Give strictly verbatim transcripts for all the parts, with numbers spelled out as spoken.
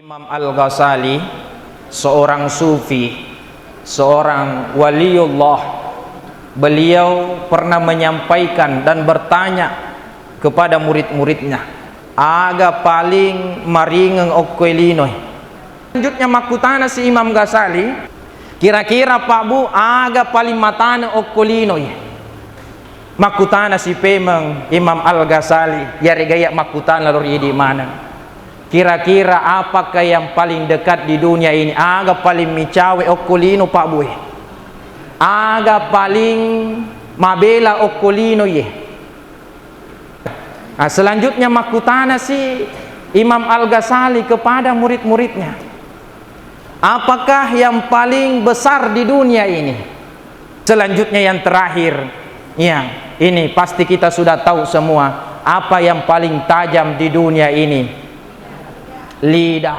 Imam Al-Ghazali, seorang sufi, seorang waliullah, beliau pernah menyampaikan dan bertanya kepada murid-muridnya, aga paling maringeng okko linoe. Selanjutnya makkutana si Imam Ghazali, kira-kira Pak Bu, aga paling matane okko linoe? Makkutana si pemeng Imam Al-Ghazali, yarega iya makkutana lo ri idi maneng. Kira-kira apakah yang paling dekat di dunia ini? Aga paling micawe okko lino, Pak Bu e? Aga paling mabela okko lino ye? Nah, selanjutnya makkutana si Imam Al-Ghazali kepada murid-muridnya, apakah yang paling besar di dunia ini? Selanjutnya yang terakhir, ya, ini pasti kita sudah tahu semua, apa yang paling tajam di dunia ini? Lidah.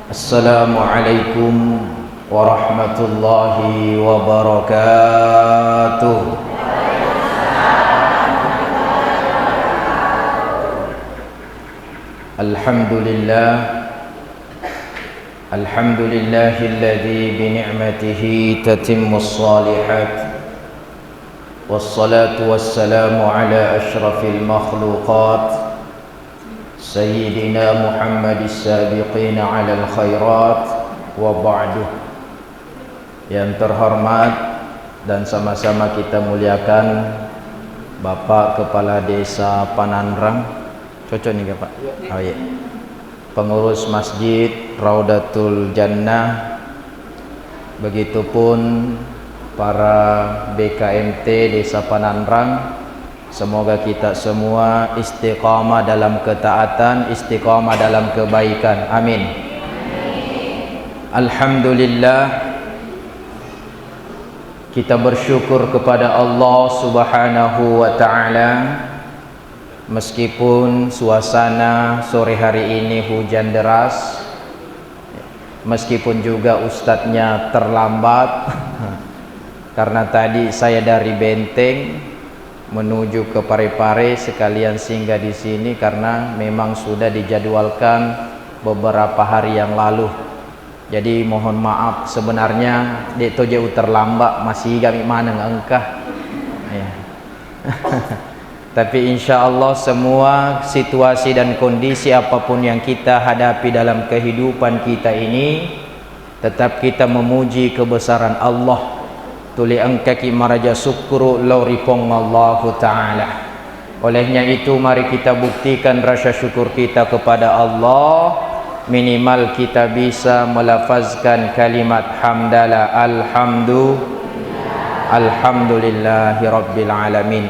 Assalamualaikum warahmatullahi wabarakatuh. Alhamdulillah. Alhamdulillahilladzi bi ni'matihi tatimmus shalihat. Wassalatu wassalamu ala asyrafil makhluqat, Sayyidina Muhammadis sabiqina alal khairat, wa ba'du. Yang terhormat dan sama-sama kita muliakan, Bapak Kepala Desa Pananrang, cocok nih, Pak? Oh, iya. Pengurus Masjid Raudatul Jannah, begitupun para B K M T Desa Pananrang, semoga kita semua istiqamah dalam ketaatan, istiqamah dalam kebaikan. Amin. Alhamdulillah, kita bersyukur kepada Allah Subhanahu wa Ta'ala, meskipun suasana sore hari ini hujan deras, meskipun juga ustadznya terlambat, karena tadi saya dari Benteng menuju ke Parepare sekalian singgah di sini karena memang sudah dijadwalkan beberapa hari yang lalu. Jadi mohon maaf, sebenarnya de' to je' terlambat, masih kami maneng engka. Ya. Tapi insya Allah semua situasi dan kondisi apapun yang kita hadapi dalam kehidupan kita ini, tetap kita memuji kebesaran Allah. Tuli engkaki maraja sukkuru lao ri Puang Allahu Ta'ala. Olehnya itu, mari kita buktikan rasa syukur kita kepada Allah. Minimal kita bisa melafazkan kalimat hamdalah, alhamdu, alhamdulillahi rabbil alamin.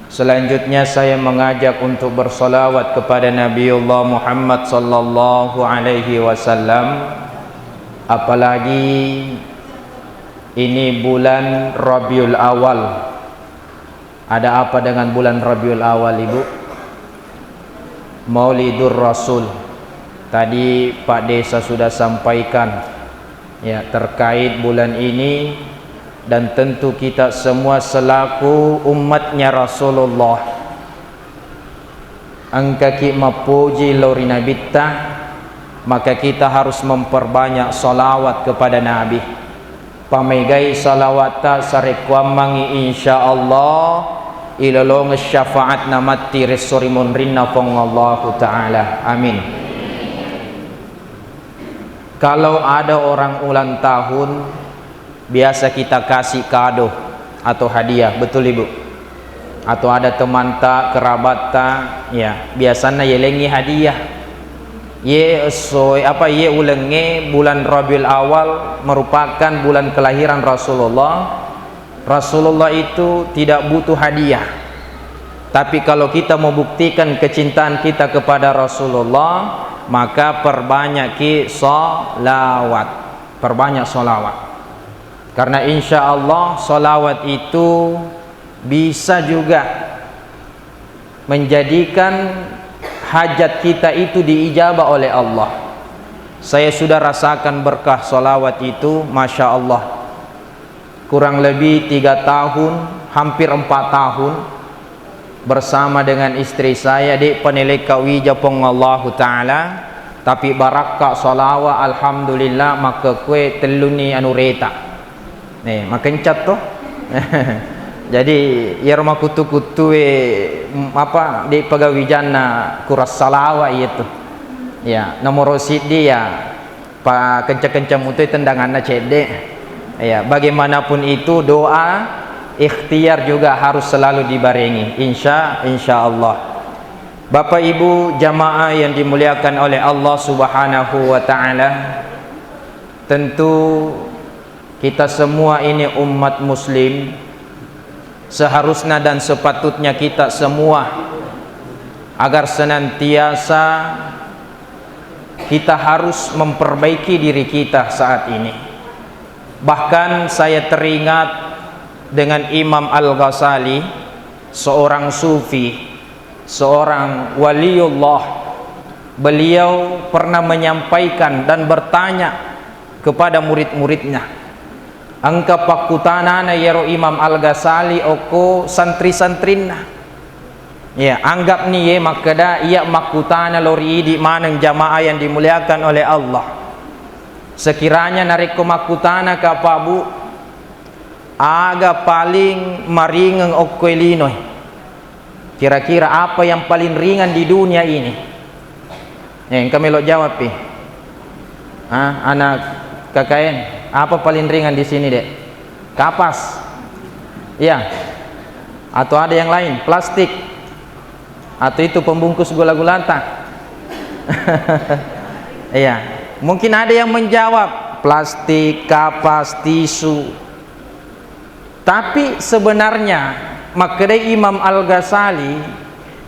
Selanjutnya, saya mengajak untuk bersalawat kepada Nabiullah Muhammad sallallahu alaihi wasallam. Apalagi ini bulan Rabiul Awal. Ada apa dengan bulan Rabiul Awal, Ibu? Maulidur Rasul. Tadi Pak Desa sudah sampaikan, ya, terkait bulan ini, dan tentu kita semua selaku umatnya Rasulullah, engkaki mappoji lao ri Nabitta, maka kita harus memperbanyak salawat kepada Nabi. Pamegai salawatta sarekkuammengngi, insya Allah ilolongeng syafaatna matti resso ri monrinna Puang Allahu Ta'ala. Amin. Kalau ada orang ulang tahun, biasa kita kasih kado atau hadiah, betul, Ibu? Atau ada temanta, kerabatta, ya, biasanna yelengngi hadiah. Ye essoe, apa, ye ulengnge bulan Rabiul Awal merupakan bulan kelahiran Rasulullah. Rasulullah itu tidak butuh hadiah. Tapi kalau kita mau buktikan kecintaan kita kepada Rasulullah, maka perbanyakki salawat. Perbanyak salawat. Karena insya Allah salawat itu bisa juga menjadikan hajat kita itu diijabah oleh Allah. Saya sudah rasakan berkah salawat itu, Masya Allah. Kurang lebih tiga tahun, hampir empat tahun, bersama dengan istri saya, de' paneleka wija Puang Allahu Ta'ala, tapi barakka salawa, alhamdulillah, makkekue telluni anu reta. Eh, makencang to. Jadi, iyaro makuttu-kuttue, mm, apa, de' pagawijanna kurang salawa iya tu. Ya, nomoro siddi ya, pa kencang-kencang mutoi tendanganna cedde. Ya, bagaimanapun itu doa ikhtiar juga harus selalu dibarengi. Insya, insya Allah. Bapak Ibu jamaah yang dimuliakan oleh Allah Subhanahu wa Ta'ala, tentu kita semua ini umat muslim, seharusnya dan sepatutnya kita semua agar senantiasa kita harus memperbaiki diri kita saat ini. Bahkan saya teringat dengan Imam Al-Ghazali, seorang sufi, seorang waliullah. Beliau pernah menyampaikan dan bertanya kepada murid-muridnya. Engka pakkutanana iyaro Imam Al-Ghazali okko santri-santrinna. Ya, anggapni ye makkeda iya makkutana lao ri idi maneng jamaah yang dimuliakan oleh Allah. Sekiranya narekko makkutana ka Pak Bu, aga paling maringeng okko e linoe? Kira-kira apa yang paling ringan di dunia ini? Eh, engka melo jawab pi. Ah, anak K K N, apa paling ringan di sini, Dek? Kapas. Iya. Atau ada yang lain, plastik. Atau itu pembungkus gula-gulata. Iya. Mungkin ada yang menjawab, plastik, kapas, tisu. Tapi sebenarnya, makkedai Imam Al-Ghazali,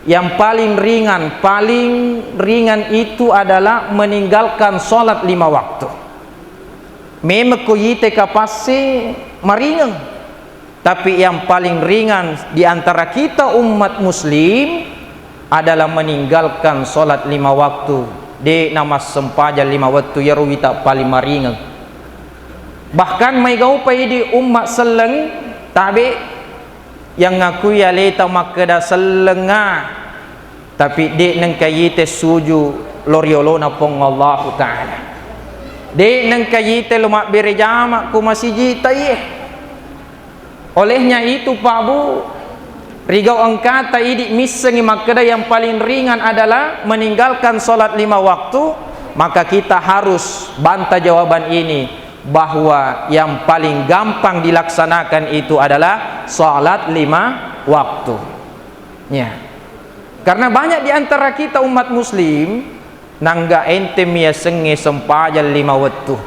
yang paling ringan, paling ringan itu adalah meninggalkan sholat lima waktu. Memang ko yite kapasse maringeng, tapi yang paling ringan di antara kita umat muslim adalah meninggalkan sholat lima waktu, de' namassempajang lima wettu, iyaro wita paling maringeng. Bahkan maega upa idi umma selleng tabe yang ngakui aleta makkeda sellenga, tapi de' nengka yite suju lo ri olona Puang Allahu Ta'ala. De' nengka yite lo mabbere jama ko masiji taiye. Olehnya itu, Pak Bu, rigau engkata idi missengi makkeda yang paling ringan adalah meninggalkan sholat lima waktu, maka kita harus bantah jawaban ini, bahwa yang paling gampang dilaksanakan itu adalah sholat lima waktu. Ya. Karena banyak di antara kita umat muslim, nangga ente miasengnge sempajang lima wettu.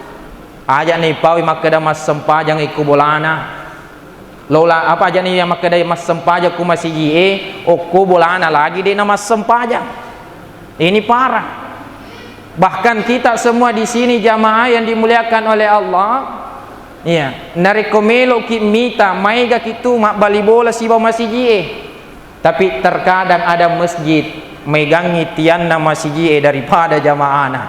Aja' naipaui makkeda massempajang ikku bolana. Lola apa aja' ni makkeda massempajang ku masiji e, okko bolana lagi de' namassempajang. Ini parah. Bahkan kita semua di sini jamaah yang dimuliakan oleh Allah, iya, narekko meloki mita, maegaki tu mabbali bola sibawa masiji e. Tapi terkadang ada masjid maegangngi tianna masiji e daripada jamaahna.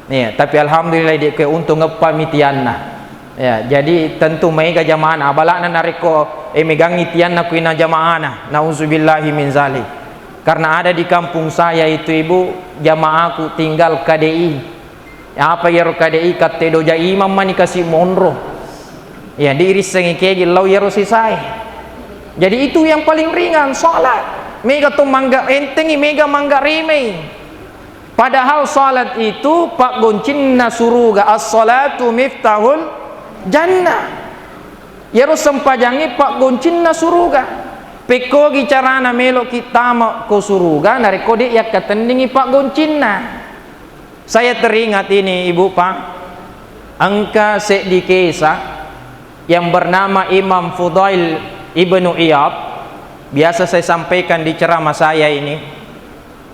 Iya, tapi alhamdulillah, de' ke untung eppami tianna. Ya, jadi tentu maega jamaahna. Abala'na narekko e megangngi tianna kuina jamaahna. Nauzubillahi min zalik. Karena ada di kampung saya itu, Ibu, jamaahku tinggal K D I. Apa iyaro K D I, katte doja imam mani kasi monro. Ya, diirissengi kegi lao iyaro sisae. Jadi itu yang paling ringan, salat. Mega to mangga entengi, mega mangga remei. Padahal salat itu paggoncinna suruga, as-salatu miftahul jannah. Iyaro sempajangnge paggoncinna suruga. Pekkogi carana meloki tama ko suruga, narekko de' yakkatenningi paggoncinna. Saya teringat ini, Ibu, Pak, engka seddi kisah yang bernama Imam Fudail ibnu Iyad. Biasa saya sampaikan di ceramah saya ini.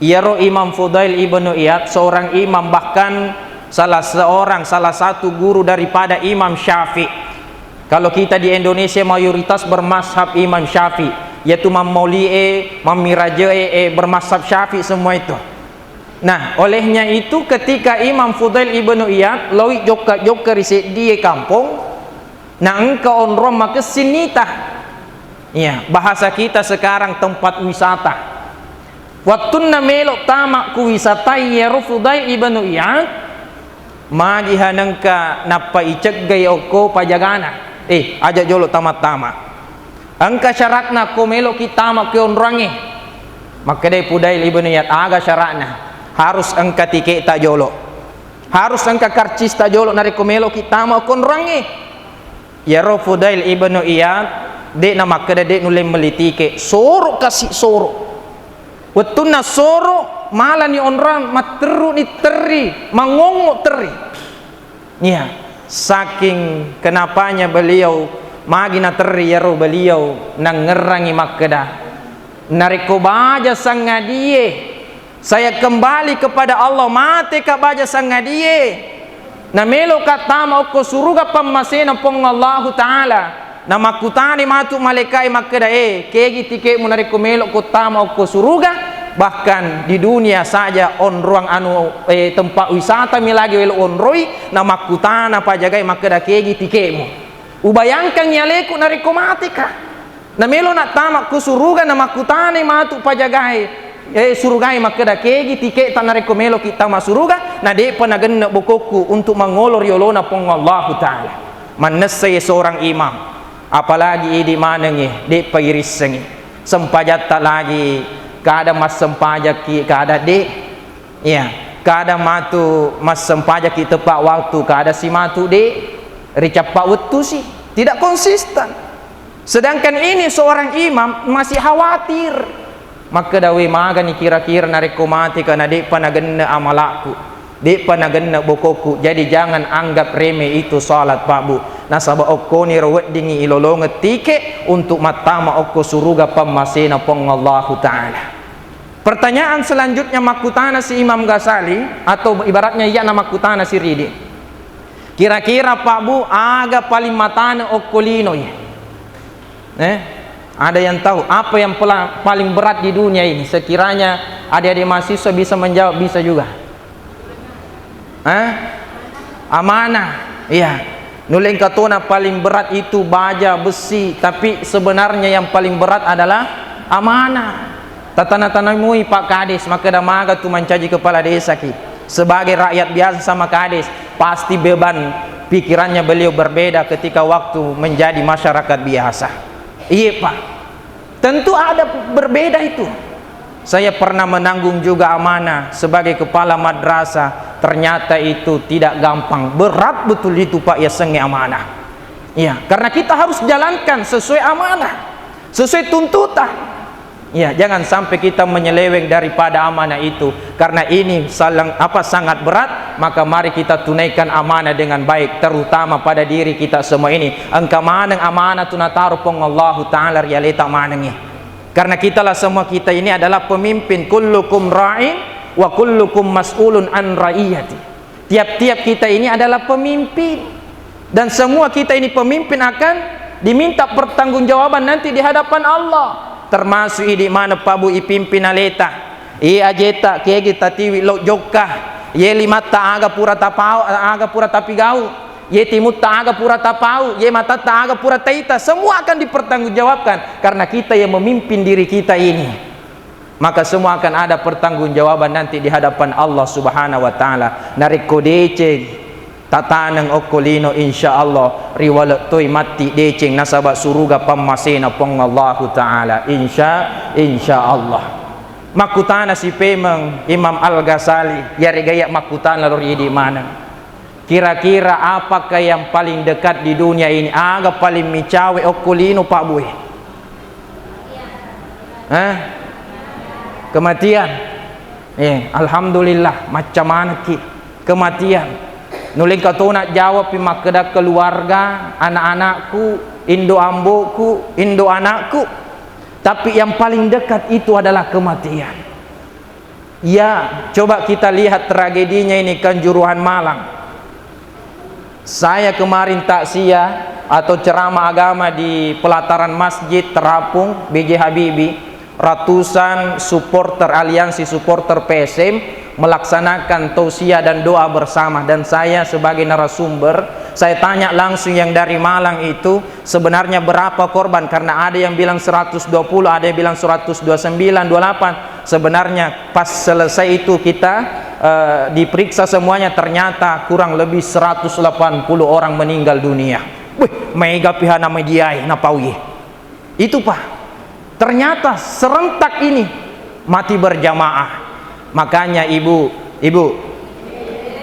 Iyaro Imam Fudail ibnu Iyad, seorang imam, bahkan salah seorang, salah satu guru daripada Imam Syafi'i. Kalau kita di Indonesia mayoritas bermazhab Imam Syafi'i, yaitu mammauli'e, mammiraje'e, eh, bermazhab Syafi'i semua itu. Nah, olehnya itu ketika Imam Fudail ibnu Iyad loi jokka-jokka ri seddie kampong, na engka onrong makessing nita. Iya, bahasa kita sekarang tempat wisata. Wattunna melo tama ku wisata iyaro Fudail ibnu Iyad, magi hanengka nappa iceggai okko pajagana. Eh, aja jolo tama-tama. Engka syaratna ko meloki tama ke onroangnge. Makkedai Fudail ibnu Iyad, aga syaratna? Harus engka tiketa jolo. Harus engka karcista jolo narekko meloki tama okko onroangnge. Iyaro Fudail ibnu Iyad de' namakkeda de' nulle melli tike, soro kasi soro. Wettunna soro, malani onrang, matterru ni terri, mangongo terri. Iya, saking kenapanya beliau magi naterri iyaro beliau nangngerrangi makkeda, narekko baja sangadie saya kembali kepada Allah, mateka baja sangadie, na meloka tama okko suruga pammasena Puang Allahu Ta'ala, na makkutani matu malaikae makkeda, eh, kegi tikemu narekko melokko tama okko suruga? Bahkan di dunia saja onroang anu, eh, tempat wisata mi lagi welo onroi, na makkutana pajagai makkeda, kegi tikemu? Ubayangkangngi aleku narekko mateka. Na melo nattama ku suruga, na makkutanai matu pajagae, eh, surugae makkeda, kegi tiketa narekko meloki tama suruga? Na de'pa nagenne bokokku untuk mangolo ri olona Puang Allahu Ta'ala. Mannessai seorang imam, apalagi idi manengngi, de'pa irissengi. Sempajatta lagi, kada massempajakki, kada de'. Iya, kada matu massempajaki tepat waktu, kada si matu de' ricappa wettusi, tidak konsisten. Sedangkan ini seorang imam masih khawatir. Makkeda, we, magani kira-kira narekko mateka na de'pa nagenne amalakku, de'pa nagenne bokokku. Jadi jangan anggap remeh itu salat, Pak Bu. Nasaba okkoniro weddingngi ilolongeng tike untuk mattama okko suruga pammasena Puang Allahu Ta'ala. Pertanyaan selanjutnya makkutana si Imam Ghazali, atau ibaratnya iyana makkutana si ridi. Kira-kira Pak Bu, aga paling matane okko lino, ya? Eh, ada yang tahu apa yang pela-, paling berat di dunia ini? Sekiranya adik-adik mahasiswa bisa menjawab, bisa juga. Hah? Amanah. Iya. Nulle engka tona paling berat itu baja, besi, tapi sebenarnya yang paling berat adalah amanah. Tatana-tanamui Pak Kades, makkeda, maga tu mancaji kepala desa ki. Sebagai rakyat biasa sama Kades, pasti beban pikirannya beliau berbeda ketika waktu menjadi masyarakat biasa. Iya, Pak. Tentu ada berbeda itu. Saya pernah menanggung juga amanah sebagai kepala madrasah, ternyata itu tidak gampang. Berat betul itu, Pak, ya, sengnge amanah. Iya, karena kita harus jalankan sesuai amanah, sesuai tuntutan. Iya, jangan sampai kita menyeleweng daripada amanah itu. Karena ini salang-, apa, sangat berat, maka mari kita tunaikan amanah dengan baik, terutama pada diri kita semua ini. Engka maneng amanah tu nataro Puang Allahu Ta'ala ri aleta manengngi. Karena kitalah semua kita ini adalah pemimpin. Kullukum ra'in wa kullukum mas'ulun an ra'iyati. Tiap-tiap kita ini adalah pemimpin. Dan semua kita ini pemimpin akan diminta pertanggungjawaban nanti di hadapan Allah. Termasuk idi maneng Pak Bu ipimpin aleta. Iye ajeta kegi tatiwi lo jokka. Iye limatta aga pura tapau, aga pura tapigau. Iye timutta aga pura tapau, iye matatta aga pura taita, semua akan dipertanggungjawabkan karena kita yang memimpin diri kita ini. Maka semua akan ada pertanggungjawaban nanti di hadapan Allah Subhanahu wa Ta'ala. Narekko deceng tataneng okko lino, insya Allah riwale toi matti deceng nasaba suruga pammasena Puang Allahu Ta'ala. Insya, insya Allah. Makkutana si pemeng Imam Al-Ghazali, yarega iya makkutana lo ri idi maneng. Kira-kira apakah yang paling dekat di dunia ini? Aga paling micawe okko lino, Pak Bu? Eh? Kematian. Eh, alhamdulillah, macca manekki. Kematian. Nulle engka tona jawab pi makkeda keluarga, anak-anakku, indo amboku, indo anakku. Tapi yang paling dekat itu adalah kematian. Ya, coba kita lihat tragedinya ini, Kanjuruhan Malang. Saya kemarin takziah atau ceramah agama di pelataran Masjid Terapung, B J Habibie. ratusan supporter, aliansi supporter P S M melaksanakan tausiah dan doa bersama, dan saya sebagai narasumber, saya tanya langsung yang dari Malang itu, sebenarnya berapa korban, karena ada yang bilang seratus dua puluh, ada yang bilang seratus dua puluh sembilan, dua puluh delapan. Sebenarnya pas selesai itu kita, eh, diperiksa semuanya, ternyata kurang lebih seratus delapan puluh orang meninggal dunia. Wih, mega pihana mediae napaui. Itu, Pak. Ternyata serentak ini mati berjamaah. Makanya, Ibu, Ibu,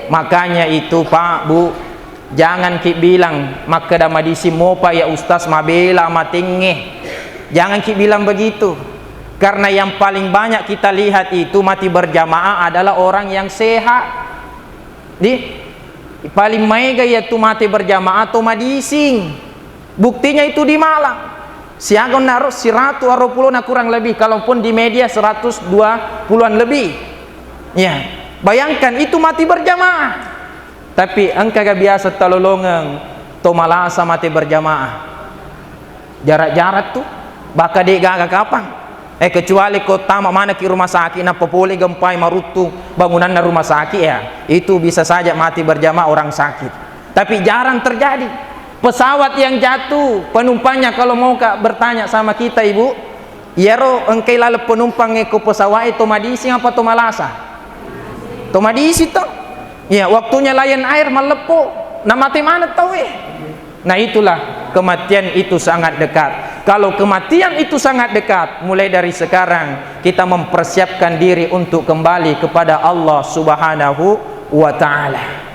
makanya itu, Pak, Bu, jangan ki bilang makkeda madising mopa ya Ustaz mabela matengnge. Jangan ki bilang begitu. Karena yang paling banyak kita lihat itu mati berjamaah adalah orang yang sehat. Di paling maega iyatu mate berjamaah to madising. Buktinya itu di Malang. Siaga onnaro siratu arupulona kurang lebih, kalaupun di media seratus dua puluhan lebih. Ya, bayangkan itu mati berjamaah. Tapi engkaga biasa talolongeng to malasa mate berjamaah? Jarak-jarak tu, baka de gaga kapang. Eh, kecuali ko tama maneki rumah sakit, nappa pole gempai maruttung bangunanna rumah sakit, ya, itu bisa saja mati berjamaah orang sakit. Tapi jarang terjadi. Pesawat yang jatuh, penumpangnya, kalau mau ka bertanya sama kita, Ibu, iyaro engkai laleng penumpang e ko pesawat e to madising apa to malasa? To madising to. Ya, waktunya Lion Air malleppo, namate maneng tau e. Nah, itulah kematian itu sangat dekat. Kalau kematian itu sangat dekat, mulai dari sekarang kita mempersiapkan diri untuk kembali kepada Allah Subhanahu wa Ta'ala.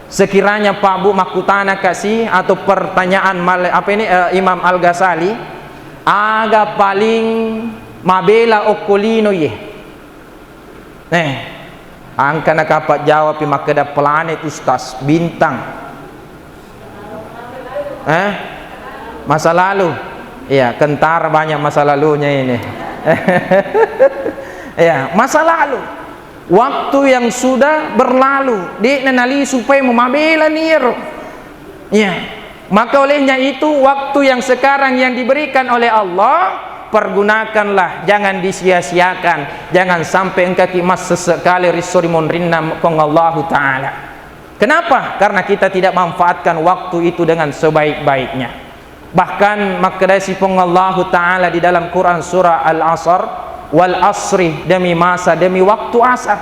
Sekiranya Pak Bu makkutana kasi atau pertanyaan mal-, apa ini, eh, Imam Al-Ghazali, aga paling mabela okko lino ye? Eh, angka nakapajjawapi makkeda planet, Ustaz, bintang. Eh? Masa lalu. Iya, kentara banyak masa lalunya ini. Iya, masa lalu. Waktu yang sudah berlalu, de'na nalisu paimeng, mabela ni ero. Iya. Maka olehnya itu, waktu yang sekarang yang diberikan oleh Allah, pergunakanlah, jangan disia-siakan. Jangan sampai engkaki massesse kale ri esso ri monrinna Puang Allahu Ta'ala. Kenapa? Karena kita tidak manfaatkan waktu itu dengan sebaik-baiknya. Bahkan makkedai si Puang Allahu Ta'ala di dalam Quran surah Al-Asr, "Wal asri," demi masa, demi waktu asar.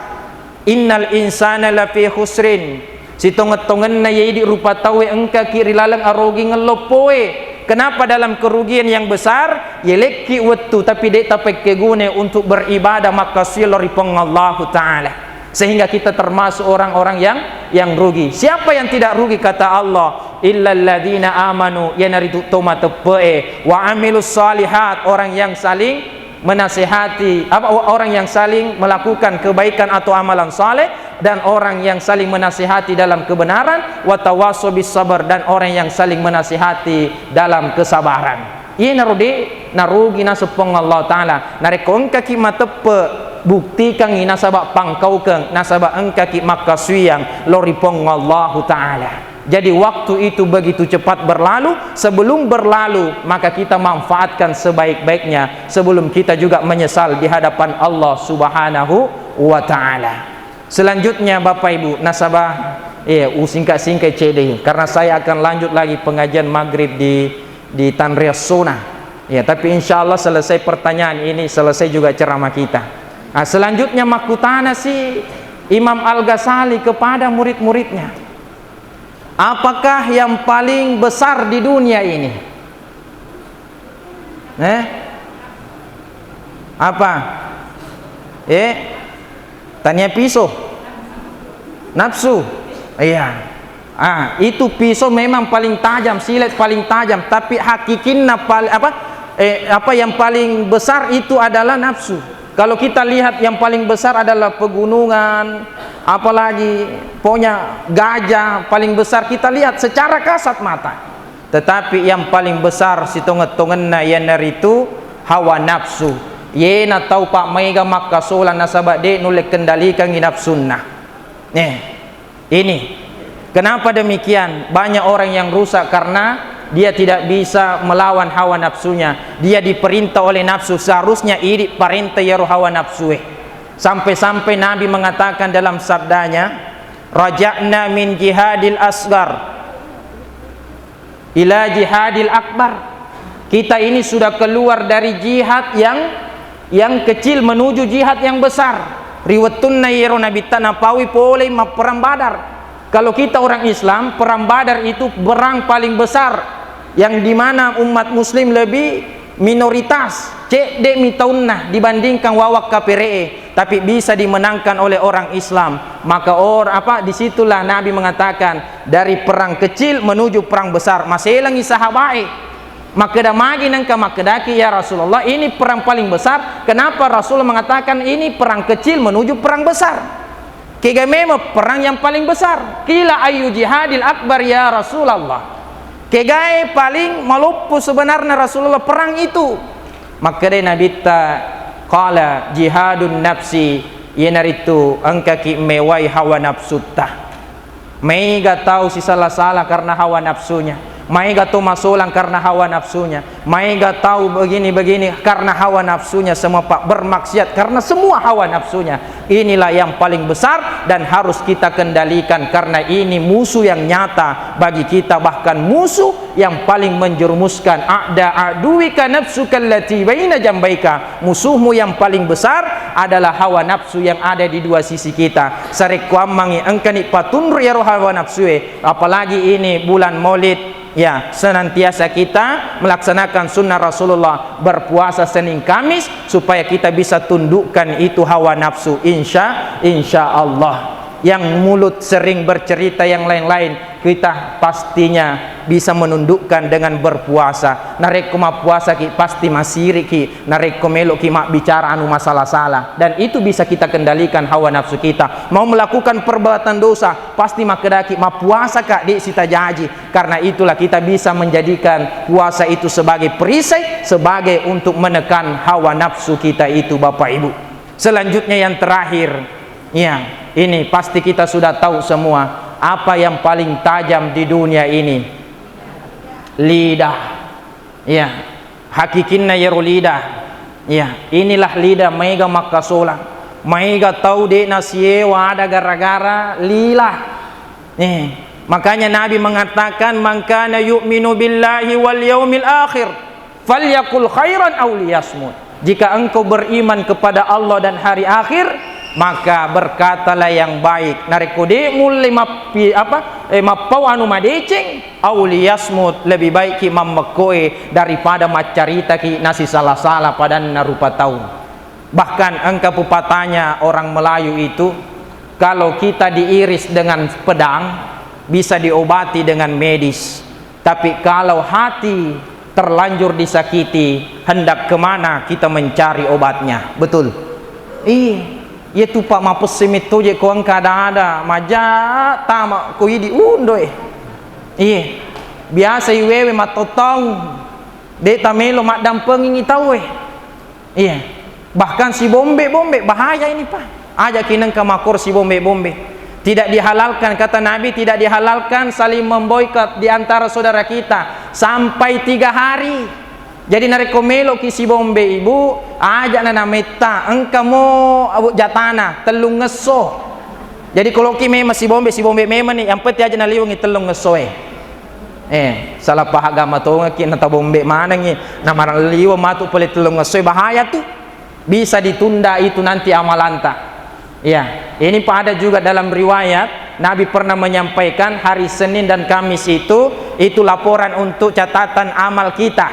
"Innal insana lafi khusrin." Sitongeng-tongenna ye idi rupa tauwe engkaki ri laleng arogingeng loppoe. Kenapa dalam kerugian yang besar? Yelekki wettu, tapi de tapekkegune untuk beribadah makkasuwi lao ri Puang Allahu Ta'ala. Sehingga kita termasuk orang-orang yang, yang rugi. Siapa yang tidak rugi? Kata Allah, "Illalladzina amanu," iyanaritu to mateppe'e, "wa amilus salihat," orang yang saling menasehati, apa, orang yang saling melakukan kebaikan atau amalan saleh, dan orang yang saling menasehati dalam kebenaran, "wa tawasau bis sabar," dan orang yang saling menasehati dalam kesabaran. Iyanaro de narugi naseng Puang Allah Ta'ala. Narekko engkaki mateppe, buktikangngi nasaba pangkaukeng, nasaba engkaki makkasuwiyang lao ri Puang Allahu Ta'ala. Jadi, waktu itu begitu cepat berlalu, sebelum berlalu, maka kita manfaatkan sebaik-baiknya sebelum kita juga menyesal di hadapan Allah Subhanahu wa Ta'ala. Selanjutnya, Bapak Ibu, nasaba, iya, usingkat-singkat cedde, karena saya akan lanjut lagi pengajian maghrib di, di Tanriassona. Ya, tapi insya Allah selesai pertanyaan ini, selesai juga ceramah kita. Nah, selanjutnya makkutana si Imam Al-Ghazali kepada murid-muridnya, "Apakah yang paling besar di dunia ini?" Eh? Apa? Eh? Tania piso? Nafsu? Iya. Ah, itu piso memang paling tajam, silet paling tajam, tapi hakikinna pal-, apa? Eh, apa yang paling besar itu adalah nafsu. Kalau kita lihat yang paling besar adalah pegunungan, apalagi punya gajah paling besar kita lihat secara kasat mata. Tetapi yang paling besar sitongeng-tongenna iyanaritu hawa nafsu. Yena tau pa maega makkasolang nasaba de nulle kendalikangngi nafsunna. Eh, ini. Kenapa demikian? Banyak orang yang rusak karena Dia tidak bisa melawan hawa nafsunya. Dia diperintah oleh nafsu. Seharusnya idi parentah iyaro hawa nafsue. Sampai-sampai Nabi mengatakan dalam sabdanya, "Raja'na min jihadil asgar ila jihadil akbar." Kita ini sudah keluar dari jihad yang, yang kecil menuju jihad yang besar. Ri wettunna iyaro Nabitta napaui polei mapperang Badar. Kalau kita orang Islam, perang Badar itu perang paling besar, yang dimana umat muslim lebih minoritas, cedde mi taunna dibandingkan wawang kapere'e, tapi bisa dimenangkan oleh orang Islam. Maka or-, apa, disitulah Nabi mengatakan, dari perang kecil menuju perang besar. Maselangi sahabae. Makkeda magi nengka makkedaki, "Ya Rasulullah, ini perang paling besar." Kenapa Rasulullah mengatakan ini perang kecil menuju perang besar? Kega memang perang yang paling besar. Kila ayu jihadil akbar ya Rasulullah. Kegae paling maloppo sebenarnya Rasulullah perang itu. Makkedai Nabitta, qala jihadun nafsi, iyanaritu engkaki mewai hawa nafsutta. Maega tau sisala-sala karena hawa nafsunya. Maega tau masolang karena hawa nafsunya. Maega tau begini-begini karena hawa nafsunya, semua, Pak, bermaksiat karena semua hawa nafsunya. Inilah yang paling besar dan harus kita kendalikan karena ini musuh yang nyata bagi kita, bahkan musuh yang paling menjerumuskan. A'da aduwika nafsuka allati baina jambaika. Musuhmu yang paling besar adalah hawa nafsu yang ada di dua sisi kita. Sarekko ammangi engkani patunru iyaro hawa nafsue, apalagi ini bulan Maulid, ya, senantiasa kita melaksanakan sunnah Rasulullah, berpuasa Senin Kamis, supaya kita bisa tundukkan itu hawa nafsu. Insya, insya Allah. Yang mulut sering bercerita yang lain-lain, kita pastinya bisa menundukkan dengan berpuasa. Narekko mappuasaki, pasti masiriki. Narekko meloki mabbicara anu masala-sala, dan itu bisa kita kendalikan hawa nafsu kita. Mau melakukan perbuatan dosa, pasti makkedaki, "Mappuasaka, de sitajaji." Karena itulah kita bisa menjadikan puasa itu sebagai perisai, sebagai untuk menekan hawa nafsu kita itu, Bapak Ibu. Selanjutnya, yang terakhir, ya, ini pasti kita sudah tahu semua, apa yang paling tajam di dunia ini? Lidah. Ya, hakikinna iyaro lidah. Ya, inilah lidah maega makkasolang. Maega tau de nasiewa ada gara-gara lilah. Eh, makanya Nabi mengatakan, "Man kana yu'minu billahi wal yaumil akhir, falyakul khairan aw liyasmut." Jika engkau beriman kepada Allah dan hari akhir, maka berkatalah yang baik. Narekko de mulle mappi-, apa, eh, mappau anu madeceng, aw liyasmut, lebih baikki mammekkoe daripada maccaritaki nasisala-sala padanna rupa tau. Bahkan engka pepatahnya orang Melayu itu, kalau kita diiris dengan pedang, bisa diobati dengan medis. Tapi kalau hati terlanjur disakiti, hendak kemana kita mencari obatnya? Betul? Ih, iya tu, Pak, mapesse metto je ko engka ada-ada, maja tama ko idi undo, eh. Iya, biasa iwewe mattau-tau, de tamelo maddampengi tau, eh. Iya. Bahkan sibombe-bombe, bahaya ini, Pak. Ajaki nengka makor sibombe-bombe. Tidak dihalalkan, kata Nabi, tidak dihalalkan saling memboikot di antara saudara kita sampai tiga hari. Jadi narekko meloki sibombe, Ibu, aja na nametta, engkamo awu jatana, tellung ngesso. Jadi koloki memang sibombe, sibombe memang ni, yang penting aja naliwengi tellung ngessoe. Eh, salah paham agama tongekki, na tabombe manengi, na maralliweng matu pole tellung ngessoe, bahaya tu. Bisa ditunda itu nanti amalanta. Ya, ini, Pak, ada juga dalam riwayat, Nabi pernah menyampaikan hari Senin dan Kamis itu, itu laporan untuk catatan amal kita.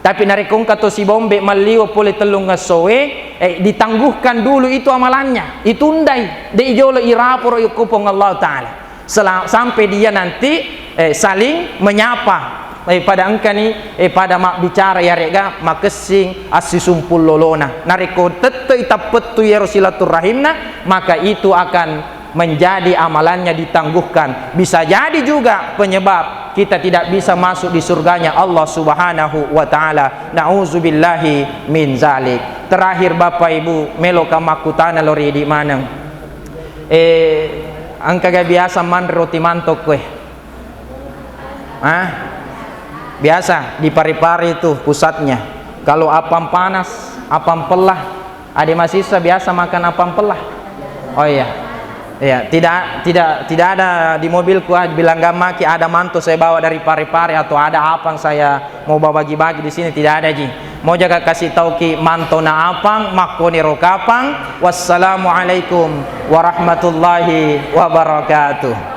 Tapi narekko engka to sibombe malliweng pole tellung ngessoe, eh, ditangguhkan dulu itu amalannya, itundai, de jolo iraporo yokko Puang Allah Ta'ala. Sela-, sampai dia nanti, eh, saling menyapa, eh, pada engkani, eh, pada mabbicara yarega makessing assisumpul lolona. Narekko tettei tappettu iyaro silaturrahimna, maka itu akan menjadi amalannya ditangguhkan. Bisa jadi juga penyebab kita tidak bisa masuk di surganya Allah Subhanahu wa Ta'ala. Na'udzubillahi min zalik. Terakhir, Bapak Ibu, meloka makkutana lo ridi maneng. Eh, engkaga biasa manre roti mantong koe? Hah? Biasa di Parepare itu pusatnya. Kalau apang panas, apang pelah, ada mahasiswa biasa makan apang pelah. Oh iya. Iya, tidak, tidak, tidak ada di mobilku, ah, bilang gammaki ada manto saya bawa dari Parepare atau ada apang saya mau bawa bagi-bagi di sini, tidak ada ji. Mau jaga kasih tauki manto na apang, makkoni ro kapang. Wassalamualaikum warahmatullahi wabarakatuh.